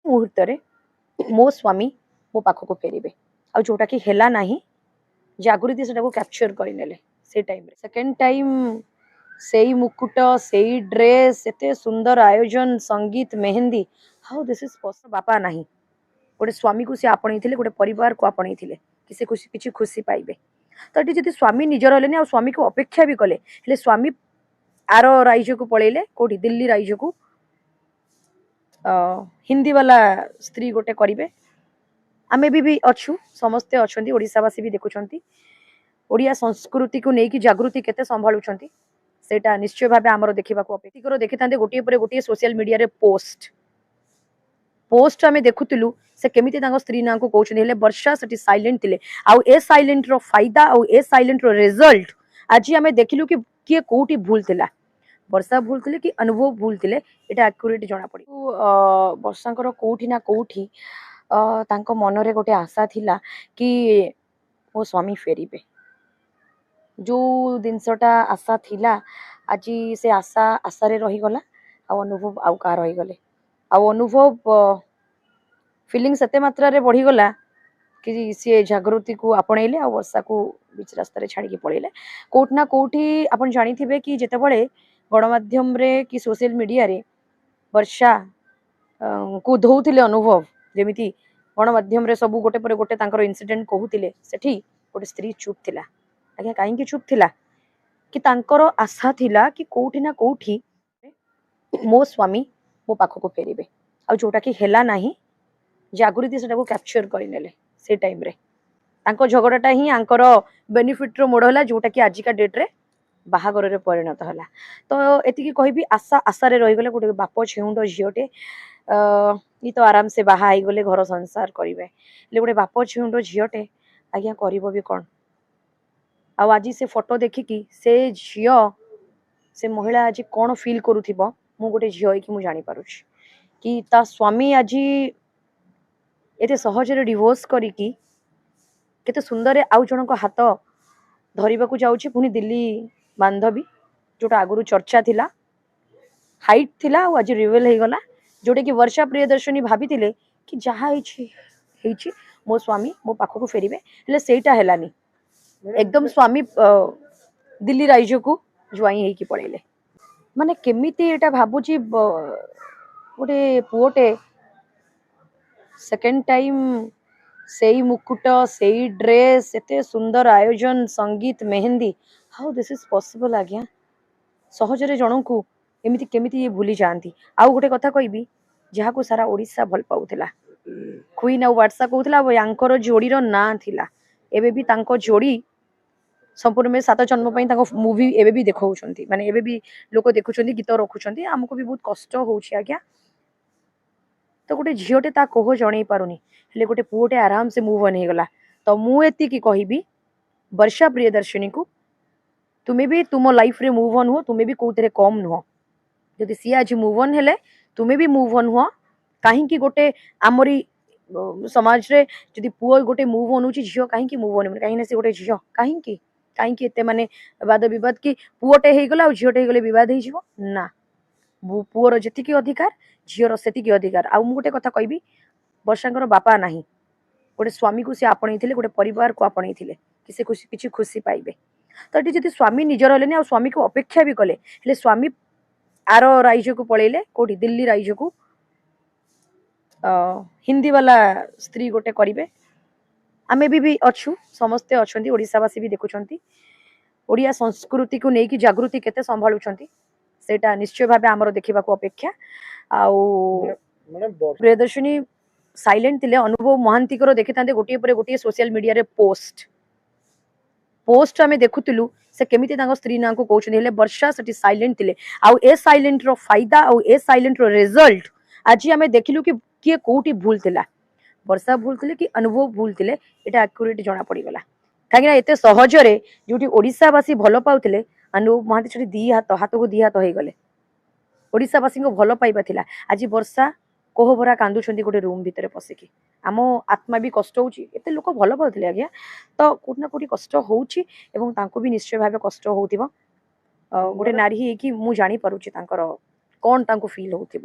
ମୁହୂର୍ତ୍ତରେ ମୋ ସ୍ୱାମୀ ମୋ ପାଖକୁ ଫେରିବେ। ଆଉ ଯୋଉଟାକି ହେଲା ନାହିଁ, ଜାଗୃତି ସେଟାକୁ କ୍ୟାପଚର କରିନେଲେ ସେ ଟାଇମରେ। ସେକେଣ୍ଡ ଟାଇମ୍ ସେଇ ମୁକୁଟ, ସେଇ ଡ୍ରେସ୍, ଏତେ ସୁନ୍ଦର ଆୟୋଜନ, ସଙ୍ଗୀତ, mehndi. How this is possible? ବାପା ନାହିଁ, ଗୋଟେ ସ୍ୱାମୀକୁ ସେ ଆପଣେଇଥିଲେ, ଗୋଟେ ପରିବାରକୁ ଆପଣେଇଥିଲେ କି ସେ ଖୁସି, କିଛି ଖୁସି ପାଇବେ। ତ ଏଠି ଯଦି ସ୍ୱାମୀ ନିଜର ହେଲେନି, ଆଉ ସ୍ୱାମୀକୁ ଅପେକ୍ଷା ବି କଲେ, ହେଲେ ସ୍ୱାମୀ ଆର ରାଇଜକୁ ପଳେଇଲେ। କୋଉଠି? ଦିଲ୍ଲୀ ରାଇଜକୁ। ହିନ୍ଦୀ ବାଲା ସ୍ତ୍ରୀ ଗୋଟେ କରିବେ। ଆମେ ବି ଅଛୁ, ସମସ୍ତେ ଅଛନ୍ତି, ଓଡ଼ିଶାବାସୀ ବି ଦେଖୁଛନ୍ତି। ଓଡ଼ିଆ ସଂସ୍କୃତିକୁ ନେଇକି ଜାଗୃତି କେତେ ସମ୍ଭାଳୁଛନ୍ତି, ସେଇଟା ନିଶ୍ଚୟ ଭାବେ ଆମର ଦେଖିବାକୁ ଅପେକ୍ଷା। ଦେଖିଥାନ୍ତେ ଗୋଟିଏ ପରେ ଗୋଟିଏ ସୋସିଆଲ ମିଡିଆରେ ପୋଷ୍ଟ ପୋଷ୍ଟ ଆମେ ଦେଖୁଥିଲୁ, ସେ କେମିତି ତାଙ୍କ ସ୍ତ୍ରୀ ନାଁକୁ କହୁଛନ୍ତି। ହେଲେ ବର୍ଷା ସେଠି ସାଇଲେଣ୍ଟ ଥିଲେ। ଆଉ ଏ ସାଇଲେଣ୍ଟର ଫାଇଦା ଆଉ ଏ ସାଇଲେଣ୍ଟର ରେଜଲ୍ଟ ଆଜି ଆମେ ଦେଖିଲୁ କି କିଏ କୋଉଠି ଭୁଲ ଥିଲା, ବର୍ଷା ଭୁଲ ଥିଲେ କି ଅନୁଭବ ଭୁଲ ଥିଲେ, ଏଇଟା ଆକ୍ୟୁରେଟ ଜଣା ପଡିବ। ବର୍ଷାଙ୍କର କୋଉଠି ନା କୋଉଠି ତାଙ୍କ ମନରେ ଗୋଟେ ଆଶା ଥିଲା କି ମୋ ସ୍ୱାମୀ ଫେରିବେ। ଯୋଉ ଜିନିଷଟା ଆଶା ଥିଲା, ଆଜି ସେ ଆଶା ଆଶାରେ ରହିଗଲା ଆଉ ଅନୁଭବ ଆଉ କାହାର ରହିଗଲେ। ଆଉ ଅନୁଭବ ଫିଲିଙ୍ଗସ୍ ଏତେ ମାତ୍ରାରେ ବଢିଗଲା କି ସିଏ ଜାଗୃତିକୁ ଆପଣେଇଲେ ଆଉ ବର୍ଷାକୁ ବିଚ ରାସ୍ତାରେ ଛାଡ଼ିକି ପଳେଇଲେ। କୋଉଠି ନା କୋଉଠି ଆପଣ ଜାଣିଥିବେ କି ଯେତେବେଳେ ଗଣମାଧ୍ୟମରେ କି ସୋସିଆଲ ମିଡିଆରେ ବର୍ଷା କୁ ଧଉଥିଲେ ଅନୁଭବ, ଯେମିତି ଗଣମାଧ୍ୟମରେ ସବୁ ଗୋଟେ ପରେ ଗୋଟେ ତାଙ୍କର ଇନସିଡେଣ୍ଟ କହୁଥିଲେ, ସେଠି ଗୋଟେ ସ୍ତ୍ରୀ ଚୁପ୍ ଥିଲା ଆଜ୍ଞା। କାହିଁକି ଚୁପ୍ ଥିଲା? କି ତାଙ୍କର ଆଶା ଥିଲା କି କୋଉଠି ନା କୋଉଠି ମୋ ସ୍ୱାମୀ ମୋ ପାଖକୁ ଫେରିବେ। ଆଉ ଯୋଉଟା କି ହେଲା ନାହିଁ, ଜାଗୃତି ସେଟାକୁ କ୍ୟାପଚର କରିନେଲେ ସେ ଟାଇମରେ। ତାଙ୍କ ଝଗଡ଼ାଟା ହିଁ ଆଙ୍କର ବେନିଫିଟର ମୋଡ଼ ହେଲା, ଯୋଉଟା କି ଆଜିକା ଡେଟ୍ରେ ବାହାଘରରେ ପରିଣତ ହେଲା। ତ ଏତିକି କହିବି, ଆଶା ଆଶାରେ ରହିଗଲେ। ଗୋଟେ ବାପ ଛେଉଣ୍ଡ ଝିଅଟେ, ଇ ତ ଆରାମସେ ବାହା ହେଇଗଲେ, ଘର ସଂସାର କରିବେ, ହେଲେ ଗୋଟେ ବାପ ଛେଉଣ୍ଡ ଝିଅଟେ ଆଜ୍ଞା କରିବ ବି କ'ଣ? ଆଉ ଆଜି ସେ ଫଟୋ ଦେଖିକି ସେ ଝିଅ, ସେ ମହିଳା ଆଜି କ'ଣ ଫିଲ୍ କରୁଥିବ, ମୁଁ ଗୋଟେ ଝିଅ ହେଇକି ମୁଁ ଜାଣିପାରୁଛି କି ତା ସ୍ୱାମୀ ଆଜି ଏତେ ସହଜରେ ଡିଭୋର୍ସ କରିକି କେତେ ସୁନ୍ଦରରେ ଆଉ ଜଣଙ୍କ ହାତ ଧରିବାକୁ ଯାଉଛି, ପୁଣି ଦିଲ୍ଲୀ ବାନ୍ଧବୀ, ଯୋଉଟା ଆଗରୁ ଚର୍ଚ୍ଚା ଥିଲା, ହାଇଟ୍ ଥିଲା, ଆଉ ଆଜି ରିଭେଲ୍ ହେଇଗଲା। ଯୋଉଟା କି ବର୍ଷା ପ୍ରିୟଦର୍ଶିନୀ ଭାବିଥିଲେ କି ଯାହା ହେଇଛି ହେଇଛି, ମୋ ସ୍ୱାମୀ ମୋ ପାଖକୁ ଫେରିବେ, ହେଲେ ସେଇଟା ହେଲାନି। ଏକଦମ ସ୍ୱାମୀ ଦିଲ୍ଲୀ ରାଇଜକୁ ଜ୍ୱାଇଁ ହେଇକି ପଳେଇଲେ। ମାନେ କେମିତି ଏଇଟା ଭାବୁଛି, ଗୋଟେ ପୁଅଟେ ସେକେଣ୍ଡ ଟାଇମ୍ ସେଇ ମୁକୁଟ, ସେଇ ଡ୍ରେସ୍, ଏତେ ସୁନ୍ଦର ଆୟୋଜନ, ସଙ୍ଗୀତ, mehndi. How this is possible ଆଜ୍ଞା? ସହଜରେ ଜଣଙ୍କୁ ଏମିତି କେମିତି ଇଏ ଭୁଲି ଯାଆନ୍ତି? ଆଉ ଗୋଟେ କଥା କହିବି, ଯାହାକୁ ସାରା ଓଡ଼ିଶା ଭଲ ପାଉଥିଲା, କୁଇନ୍ ଆଉ ବାଦଶା କହୁଥିଲା, ଆଉ ୟାଙ୍କର ଯୋଡ଼ିର ନାଁ ଥିଲା। ଏବେ ବି ତାଙ୍କ ଯୋଡ଼ି ସମ୍ପୂର୍ଣ୍ଣ ରୂପେ ସାତ ଜନ୍ମ ପାଇଁ ତାଙ୍କ ମୁଭି ଏବେ ବି ଦେଖାଉଛନ୍ତି, ମାନେ ଏବେ ବି ଲୋକ ଦେଖୁଛନ୍ତି, ଗୀତ ରଖୁଛନ୍ତି। ଆମକୁ ବି ବହୁତ କଷ୍ଟ ହଉଛି ଆଜ୍ଞା। ତ ଗୋଟେ ଝିଅଟେ ତା କୋହ ଜଣେଇ ପାରୁନି, ହେଲେ ଗୋଟେ ପୁଅଟେ ଆରାମସେ ମୁଭ୍ ଅନ୍ ହେଇଗଲା। ତ ମୁଁ ଏତିକି କହିବି ବର୍ଷା ପ୍ରିୟଦର୍ଶିନୀକୁ, ତୁମେ ବି ତୁମ ଲାଇଫରେ ମୁଭ୍ ଅନ୍ ହୁଅ। ତୁମେ ବି କୋଉଥିରେ କମ୍ ନୁହଁ। ଯଦି ସିଏ ଆଜି ମୁଭ୍ ଅନ୍ ହେଲେ, ତୁମେ ବି ମୁଭ୍ ଅନ୍ ହୁଅ। କାହିଁକି ଗୋଟେ ଆମରି ସମାଜରେ ଯଦି ପୁଅ ଗୋଟେ ମୁଭ୍ ଅନ୍ ହଉଛି, ଝିଅ କାହିଁକି ମୁଭ୍ ଅନ୍ ହେବନି? କାହିଁକି ନା ସେ ଗୋଟେ ଝିଅ। କାହିଁକି କାହିଁକି ଏତେ ମାନେ ବାଦ ବିବାଦ କି ପୁଅଟେ ହେଇଗଲା ଆଉ ଝିଅଟେ ହେଇଗଲେ ବିବାଦ ହେଇଯିବ? ନା, ପୁଅର ଯେତିକି ଅଧିକାର, ଝିଅର ସେତିକି ଅଧିକାର। ଆଉ ମୁଁ ଗୋଟେ କଥା କହିବି, ବର୍ଷାଙ୍କର ବାପା ନାହିଁ, ଗୋଟେ ସ୍ୱାମୀକୁ ସେ ଆପଣେଇଥିଲେ, ଗୋଟେ ପରିବାରକୁ ଆପଣେଇଥିଲେ କି ସେ ଖୁସି, କିଛି ଖୁସି ପାଇବେ। ତ ଏଠି ଯଦି ସ୍ୱାମୀ ନିଜର ହେଲେନି, ଆଉ ସ୍ୱାମୀକୁ ଅପେକ୍ଷା ବି କଲେ, ହେଲେ ସ୍ୱାମୀ ଆର ରାଇଜକୁ ପଳେଇଲେ। କୋଉଠି? ଦିଲ୍ଲୀ ରାଇଜକୁ। ହିନ୍ଦୀ ବାଲା ସ୍ତ୍ରୀ ଗୋଟେ କରିବେ। ଆମେ ବି ଅଛୁ, ସମସ୍ତେ ଅଛନ୍ତି, ଓଡ଼ିଶାବାସୀ ବି ଦେଖୁଛନ୍ତି। ଓଡ଼ିଆ ସଂସ୍କୃତିକୁ ନେଇକି ଜାଗୃତି କେତେ ସମ୍ଭାଳୁଛନ୍ତି, ସେଇଟା ନିଶ୍ଚୟ ଭାବେ ଆମର ଦେଖିବାକୁ ଅପେକ୍ଷା। ଆଉ ମ୍ୟାଡ଼ାମ, ବର୍ଷା ପ୍ରିୟଦର୍ଶିନୀ ସାଇଲେଣ୍ଟ ଥିଲେ। ଅନୁଭବ ମହାନ୍ତିଙ୍କର ଦେଖିଥାନ୍ତେ ଗୋଟିଏ ପରେ ଗୋଟିଏ ସୋସିଆଲ ମିଡିଆରେ ପୋଷ୍ଟ ପୋଷ୍ଟ ଆମେ ଦେଖୁଥିଲୁ, ସେ କେମିତି ତାଙ୍କ ସ୍ତ୍ରୀ ନାଁକୁ କହୁଛନ୍ତି। ହେଲେ ବର୍ଷା ସେଠି ସାଇଲେଣ୍ଟ ଥିଲେ। ଆଉ ଏ ସାଇଲେଣ୍ଟର ଫାଇଦା ଆଉ ଏ ସାଇଲେଣ୍ଟର ରେଜଲ୍ଟ ଆଜି ଆମେ ଦେଖିଲୁ କି କିଏ କୋଉଠି ଭୁଲ ଥିଲା, ବର୍ଷା ଭୁଲ ଥିଲେ କି ଅନୁଭବ ଭୁଲ ଥିଲେ, ଏଇଟା ଆକ୍ୟୁରେଟ ଜଣା ପଡିଗଲା। କାହିଁକି ନା ଏତେ ସହଜରେ ଯୋଉଠି ଓଡ଼ିଶାବାସୀ ଭଲ ପାଉଥିଲେ, ଅନୁଭବ ମହାନ୍ତି ସେଠି ଦି ହାତ ହାତକୁ ଦି ହାତ ହେଇଗଲେ। ଓଡ଼ିଶାବାସୀଙ୍କ ଭଲ ପାଇବା ଥିଲା। ଆଜି ବର୍ଷା କୋହଭରା କାନ୍ଦୁଛନ୍ତି ଗୋଟେ ରୁମ୍ ଭିତରେ ପଶିକି। ଆମ ଆତ୍ମା ବି କଷ୍ଟ ହଉଛି। ଏତେ ଲୋକ ଭଲ ପାଉଥିଲେ ଆଜ୍ଞା, ତ କୋଉଠି ନା କୋଉଠି କଷ୍ଟ ହଉଛି ଏବଂ ତାଙ୍କୁ ବି ନିଶ୍ଚୟ ଭାବେ କଷ୍ଟ ହଉଥିବ। ଗୋଟେ ନାରୀ ହେଇକି ମୁଁ ଜାଣିପାରୁଛି ତାଙ୍କର କ'ଣ ତାଙ୍କୁ ଫିଲ୍ ହଉଥିବ।